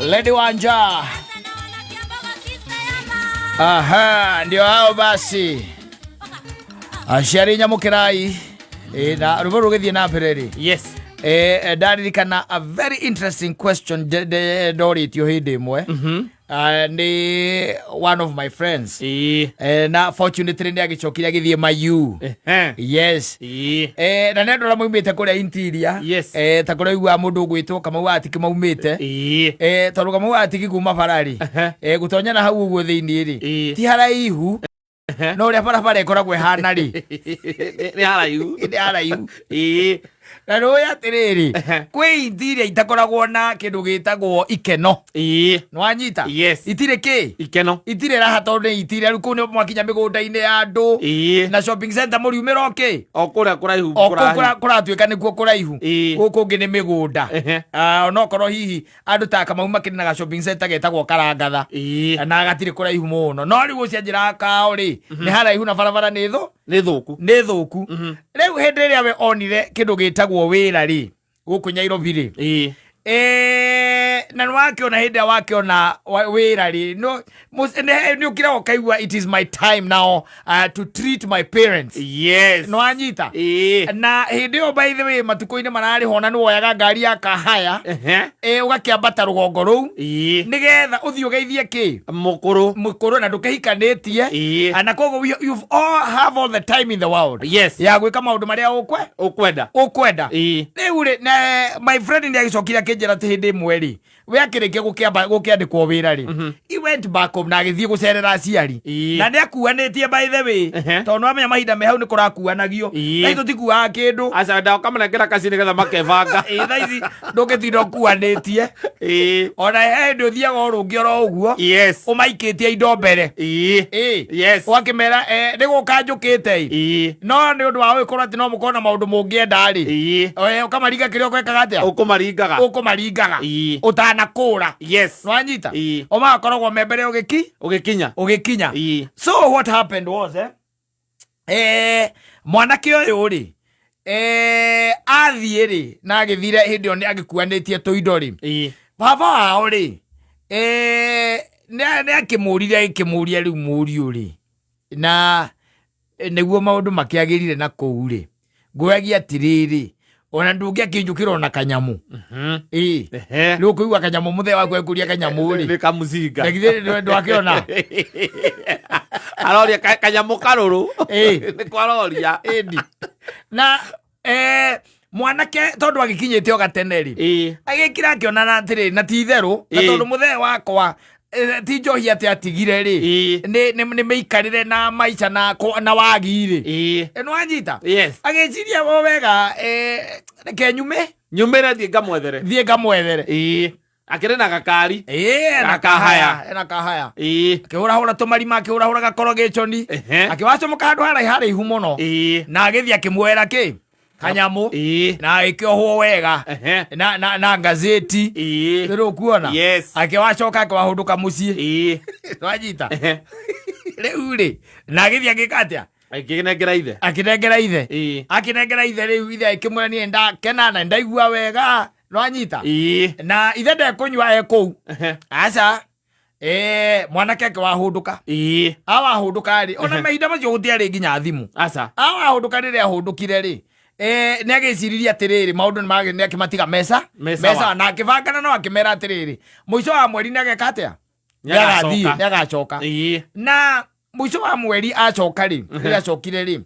Lady Wanja. Aha, ndio hao basi. Aciari nyamũkĩrai. Ĩ, na rwĩmbo rũgĩthiĩ na mbere rĩ. Ndaririkana a very interesting question ndorĩtio hĩndĩ ĩmwe. Ah, nĩ one of my friends. Na fortunately nĩ agĩcokire agĩthiĩ mayu. Na nĩ andũ arĩa maumĩte kũrĩa interior. Ta kũrĩa ũiguaga mũndũ ũgwĩtwo Kamau wa Atiki maumĩte. Tondũ Kamau wa Atiki kuma bara-rĩ, gũtonya na hau ũguo thĩinĩ rĩ, ti haraihu, no ũrĩa barabara ĩkoragwo ĩhana rĩ, Nĩ haraihu. Nĩ haraihu. Na nĩũĩ atĩrĩrĩ, kwĩ interior itakoragwo na kĩndũ gĩtagwo ikeno. Nĩwanyita? Yes. Itirĩ kĩ? Ikeno. Itirĩ raha tondũ nĩ interior, rĩu kũu nĩ mwakinya mĩgũnda-inĩ ya andũ. Na shopping center mũriumĩra o kĩ? O kũrĩa kũraihu. O kũu kũraihu. Kũratuĩka nĩkuo kũraihu. Gũkũ ũngĩ nĩ mĩgũnda. Ah, onokorwo hihi andũ ta Kamau makĩrĩ na ga shopping center getagwo Karangatha. Na gatirĩ kũraihu mũno, no rĩu ũcio anjĩraga kao rĩ, nĩ haraihu na barabara nĩ thũ Nĩ thũku. Nĩ thũku. Rĩu hĩndĩ ĩrĩa we onire kĩndũ gĩtagwo wĩra rĩ, gũkũ Nyairobi rĩ, na nĩ wakĩona hĩndĩ ĩrĩa wakĩona wĩra rĩ, no nĩ ũkiraga ũkaigua, "It is my time now to treat my parents." Nĩ wanyita? Na hĩndĩ ĩyo, by the way, matukũ-inĩ mararĩho na nĩ woyaga ngari ya kahaya, ũgakĩambata rũgongo rũu nĩgetha ũthiĩ ũgeithie kĩ? Mũkũrũ. Mũkũrũ, na ndũkĩhikanĩtie. Na koguo you've all have all the time in the world ya gwĩka maũndũ marĩa ũkwe Ũkwenda. Ũkwenda. Rĩu rĩ, na my friend nĩ agĩcokire akĩnjĩra atĩ hĩndĩ ĩmwe rĩ, we akĩrĩkia gũkĩamba gũkĩandĩkwo wĩra rĩ, he went back home na agĩthiĩ gũcerera aciari. Na nĩ akuanĩtie, by the way, tondũ nĩwamenya mahinda me hau nĩ kũrakuanagio. Thaa ici tũtikuaga kĩndũ. Aca, ndaũkamanengera kaci nĩgetha makebanga. Ĩĩ, thaa ici ndũngĩtinda ũkuanĩtie. Ona he hĩndĩ ũthiaga o rũngĩ oro ũguo, ũmaikĩtie indo mbere. Ũgakĩmera, "Nĩ gũka njũkĩte ĩ." No nĩ ũndũ wa gũgĩkorwo atĩ no mũkorwo na maũndũ mũngĩenda rĩ, ũkamaringa kĩrĩa ũgwĩkaga atĩa? Ũkũmaringaga. Ũkũmaringaga ũtanakũra. Nĩwanyita? O magakoragwo me mbere ũgĩki Ũgĩkinya. Ũgĩkinya. So what happened was, mwanake ũyũ rĩ, athiĩ rĩ, na agĩthire hĩndĩ ĩyo nĩ agĩkuanĩtie tũindo rĩ, baba wao rĩ, nĩ akĩmũrire, agĩkĩmũria, "Rĩu mũriũ rĩ, na nĩguo maũndũ makĩagĩrire na kũu rĩ, ngũragia atĩrĩrĩ, ona ndũngĩakĩnjũkĩra ona kanyamũ?" Ĩĩ. Rĩu ũkũigua kanyamũ, mũthee waku ekũria kanyamũ rĩ, Nĩ kamũcinga. Na githĩ ndwakĩona? Aroria kanyamũ karũrũ. Nĩko aroria. Ĩndi na mwanake tondũ agĩkinyĩte o gatene rĩ, agĩkira akĩona na atĩrĩ, na ti itherũ na tondũ mũthee wakwa, ti njohi atĩ atigire rĩ, nĩ mĩikarĩre na maica na wagi rĩ. Nĩwanyita? Yes. Agĩciria o wega, reke nyume. Nyumĩre thiĩ ngamwethere. Thiĩ ngamwethere. Akĩrĩ na gakari. Ĩĩ, ena. Na kahaya. Kahaya, ena kahaya. Akĩhũrahũra tũmarima, akĩhũrahũra gakoro gĩconi. Akĩwacomoka handũ haraihu haraihu mũno. Na agĩthiĩ akĩmuoera kĩ kanyamũ. Na agĩkĩohwo wega na ngazeti. Rĩu ũkuona? Yes. Akĩwacoka akĩwahũndũka mũciĩ. Wanyita? Rĩu rĩ, na agĩthiĩ agĩka atĩa? Akĩnengera ithe. Akĩnengera ithe. Akĩnengera ithe, rĩu ithe akĩmwĩra, "Niĩ ndakena na ndaigua wega." Nwanyita? Na ithe ndekũnyua e kũu. Aca, mwanake akĩwahũndũka. Awahũndũka rĩ, ona mahinda macio gũtiarĩ nginya thimũ. Aca. Awahũndũka, rĩrĩa ahũndũkire rĩ, nĩ agĩciririe atĩrĩrĩ, maũndũ nĩ akĩmatiga mesa Me sawa. Sawa. Na akĩbangana no akĩmera atĩrĩrĩ, mũico wa mweri nĩ ageka atĩa? Nĩ agathiĩ. Nĩagacoka. Nĩ agacoka. Na mũico wa mweri acoka rĩ, rĩrĩa acokire rĩ,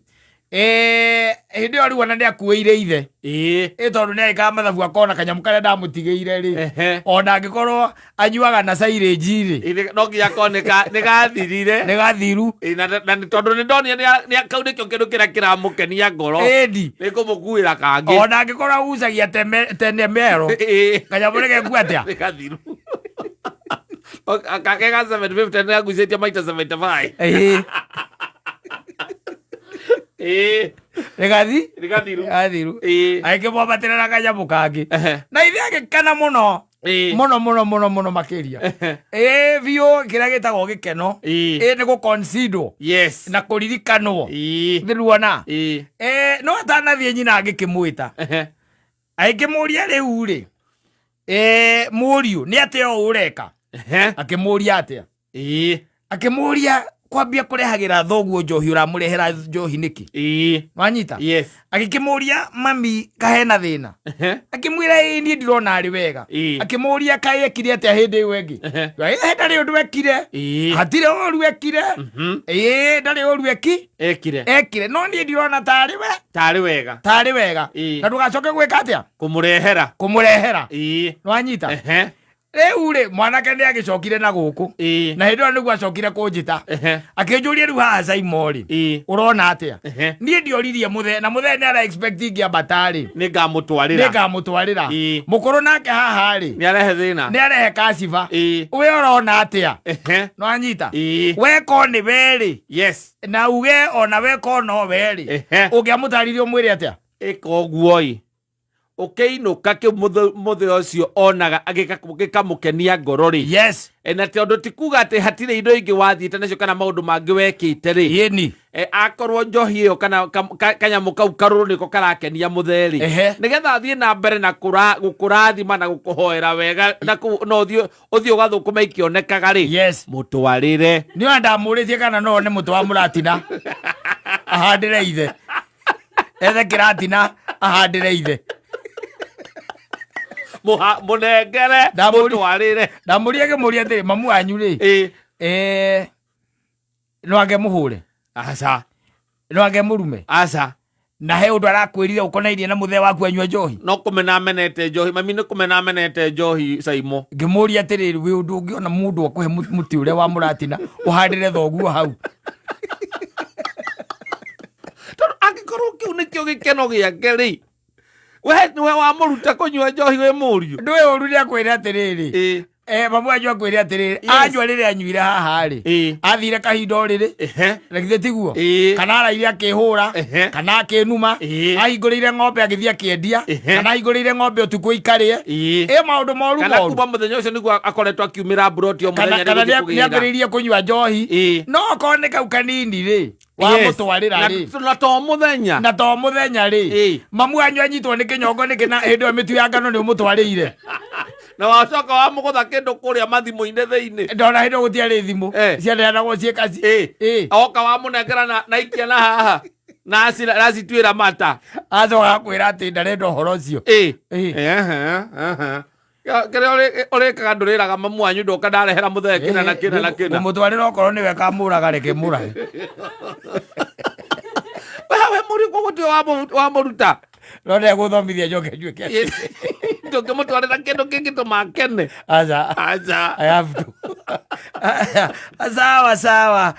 hĩndĩ ĩyo rĩu ona nĩ akuĩire ithe. Ĩ tondũ nĩ agĩkaga mathabu akona kanyamũ karĩa ndamũtigĩire rĩ, ona angĩkorwo anyuaga na silage rĩ, No nginya akorwo nĩ gathirire. Nĩ gathiru. Ĩĩ, na tondũ nĩ ndonire kau nĩkĩo kĩndũ kĩrĩa kĩramũkenia ngoro. Ĩndi. Nĩ ngũmũkuĩra kangĩ. Ona angĩkorwo agucagia tene mero, kanyamũ nĩ gekua atĩa? Nĩ gathiru. Kake ga 750 nĩ agucĩtie maita 75. Nĩ gathi Nĩ gathiru. Gathiru. Agĩkĩmwambatĩra na kanyamũ kangĩ. Na ithe agĩkena mũno, mũno mũno mũno mũno makĩria. Ĩĩ biũ, kĩrĩa gĩtagwo gĩkeno. Ĩĩ, nĩ gũconsiderwo na kũririkanwo. Nĩruona? No atanathiĩ, nyina agĩkĩmwĩta, agĩkĩmũria, "Rĩu rĩ, Mũriũ nĩ atĩa ũũ ũreka? Akĩmũria atĩa? Akĩmũria kwambia kũrehagĩra thoguo njohi, ũramũrehera njohi nĩkĩ? Wanyita? Yes. Agĩkĩmũria mami kahena thĩna. Akĩmwĩra ĩĩ, niĩ ndirona arĩ wega. Akĩmũria kaĩ ekire atĩa hĩndĩ ĩyo ĩngĩ? Ndarĩ ũndũ ekire. Hatirĩ ũru ekire. Ĩĩ, ndarĩ ũru eki Ekire. Ekire, no niĩ ndirona tarĩ we Tarĩ wega. Tarĩ wega. Na ndũgacoke gwĩka atĩa? Kũmũrehera. Kũmũrehera. Nĩwanyita? Rĩu rĩ, mwanake nĩ agĩcokire na gũkũ. Na hĩndĩ ĩyo nĩguo acokire kũnjĩta. Akĩnjũria, rĩu haha Saimo rĩ, ũrona atĩa? Niĩ ndioririe mũthee, na mũthee nĩ ara expect ingĩambata rĩ, Nĩ ngamũtwarĩra. Nĩ ngamũtwarĩra. Mũkũrũ nake haha rĩ, Nĩ arehe thĩna. Nĩ arehe kaciba. We ũrona atĩa? Nĩwanyita? Weko nĩ we rĩ, na uge ona weko no we rĩ, ũngĩamũtarire ũmwĩre atĩa? Ĩka ũguo ĩ, ũkĩinũka kĩu mũthee ũcio onaga gĩkamũkenia ngoro rĩ, na tondũ ti kuga atĩ hatirĩ indo ingĩ wathiĩte nacio kana maũndũ mangĩ wekĩte rĩ, akorwo njohi ĩyo kana kanyamũ kau karũrũ nĩko karakenia mũthee rĩ, nĩgetha athiĩ na mbere na gũkũrathima na gũkũhoera wega na no ũthiĩ ũthiĩ ũgathũkũme ikĩonekaga rĩ, mũtwarĩre. Nĩ ona ndamũrĩtie kana no nĩ mũtĩ wa mũratina ahandĩre ithe, ethe kĩratina ahandĩre ithe. Mũnengere. Mũtwarĩre. Ndamũria, ngĩmũria atĩrĩ, mamu wanyu rĩ, no ange mũhũre? Aca. No ange mũrume? Aca. Na he ũndũ arakwĩrire ũkonainie na mũthee waku anyua njohi? No kũmena amenete njohi. Mami nĩ kũmena amenete njohi, Saimo. Ngĩmũria atĩrĩrĩ, wĩ ũndũ ũngĩona mũndũ akũhe mũtĩ ũrĩa wa mũratina ũhandĩre thoguo hau? Tondũ angĩkorwo kĩu nĩkĩo gĩkeno gĩake rĩ, we nĩwe wamũruta kũnyua njohi wĩ mũriũ. Ndũĩ ũru nĩ akwĩre atĩrĩrĩ, mamu wanyu akwĩre atĩrĩrĩ, anyua rĩrĩa anyuire haha rĩ, athire kahinda o rĩrĩ. Na githĩ tiguo? Kana araire akĩhũra, kana akĩnuma, ahingũrĩire ng'ombe agĩthiĩ akĩendia, kana ahingũrĩire ng'ombe ũtukũ ikarĩe. Ĩ maũndũ moru Kana moru. Kuma mũthenya ũcio nĩguo akoretwo akiumĩra mburoti o Kana mũthenya kana rĩu gũthiĩ kũgĩra. nĩambĩrĩirie kũnyua njohi. No okorwo nĩ kau kanini rĩ, wamũtwarĩra rĩ, Na to mũthenya. Na to mũthenya rĩ, mamu wanyu anyitwo nĩ kĩnyongo nĩkĩ na hĩndĩ ĩyo mĩtu ya ngano nĩ ũmũtwarĩire? Na wacoka wamũgũtha kĩndũ kũrĩa mathimũ-inĩ thĩinĩ. Ndona hĩndĩ ĩyo gũtiarĩ thimũ. Cianeanagwo ciĩ kaci. Oka wamũnengera na ikia na haha na acituĩra mata. Acoka akwĩra atĩ ndarenda ũhoro ũcio. Ehe, ehe. Kĩrĩa ũrĩkaga, ndũrĩraga mamu wanyu ndoka ndarehera mũthee kĩna na kĩna na kĩna. Ngũmũtwarĩra, okorwo nĩwe kamũraga, reke mũrage. We mũriũ koguo tiwe wamũruta. No ndegũthomithia njoke njuĩke. Ndũngĩmũtwarĩra kĩndũ kĩngĩtũma akene. Aca. Aca. I have to. Sawa sawa.